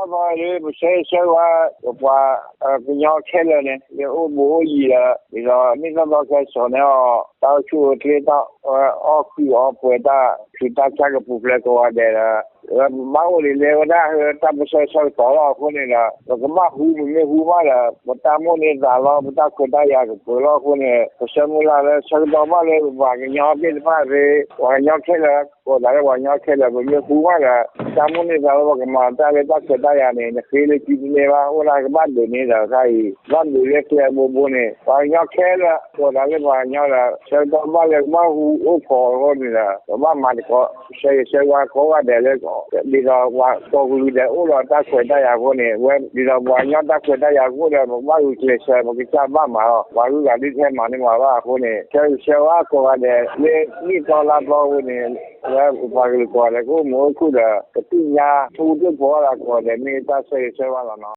သီသီလၢပဆၢဂ့ၤဆၢဝါ ပပှၤကညီခဲလၢာ်န့ၣ် လၢအိၣ်ဘူးအိၣ်ယံၤဒီး ဒ်သိးနံၣ်သီသီကဲစိာ်န့ၢ်အီၤ တၢ်အိၣ်ဆူၣ်အိၣ်ချ့ တၢ်အီၣ်ကုၢ်အီပှဲၤ တၢ်ဆူးတၢ်ဆါကပူၤဖျဲးကိးဂၤဒဲးဒီး ပဘၣ်အိၣ်ဒ်လဲၣ်ဝဲဒၣ် တၢ်ပဆၢဂ့ၤဆၢဝါကတီၤလီၤအဃိန့ၣ်ဒီး ပကဘၣ်ဟူ ပမ့ၢ်ဟူဘၣ်ဒီး ပတၢ်မိၣ်န့ၢ်သးလီ ပတၢ်ခွဲးတၢ်ယာ်ကပၢၤလီၤအဃိန့ၣ် ပဆၢမုၢ်လၢ်လၢဆၢကတီၢ်ဘၣ်လၢပပှၤကညီသ့ၣ်တဖၣ်သ့ၣ် ပှၤကညီခဲလၢာ် ကိးသးလၢပှၤကညီခဲလၢာ် ပမ့ၢ်ဟူဘၣ်ဒီး တၢ်မိၣ်န့ၢ်သးလီ ပှၤကမၤတၢ်လၢတၢ်ခွဲးတၢ်ယာ်န့ၣ် နဃ့လၢခံတန့ၢ်ဘၣ် အိၣ်ဒၣ်ကဘၣ်ဒုးန့ၢ်ဒီးတခါအံၤ ဘၣ်ဒုးလၢကျဲအဘိဘိန့ၣ် ပှၤကညီခဲလၢာ် ကိးသးလၢပှၤကညီဒီး ဆၢကတီၢ်ဘၣ်လၢကဘၣ်ဟူအိၣ်ခိးအဃိန့ၣ်ဒီး ပဘၣ်မၤသကိး ဆၢဂ့ၤဆၢဝါကိးဂၤဒဲးလၢ ဒ်သိးပှၤကိးကလုာ်ဒဲးအိၣ်ဒီးတၢ်ခွဲးတၢ်ယာ်အဃိန့ၣ် ဝဲဒ်သိးပှၤကညီတၢ်ခွဲးတၢ်ယာ်ကအိၣ်ဒီး ပကဘၣ်ဂုာ်ကျဲးစၢး ပကစၢ်ဘၣ်မၤလီၤ ပှၤဂုၤဂၤဒုးတဟဲမၤန့ၢ်မၤဘၣ်အဃိန့ၣ် ဆၢဂ့ၤဆၢဝါကိးဂၤဒဲးလၢနံၣ်သီလါသီအဝဲန့ၣ် လၢပပှၤကလုာ်ကိးဂၤဒဲးကအိၣ်မုာ်အိၣ်ခုၣ်ဒီး ကသ့ၣ်ညါထူသ့ၣ်ဖီအီၣ်ဒၣ်ကိးဂၤဒဲး မ့ၢ်တၢ်ဆၢဂ့ၤဆၢဝါလီၤနီၤ.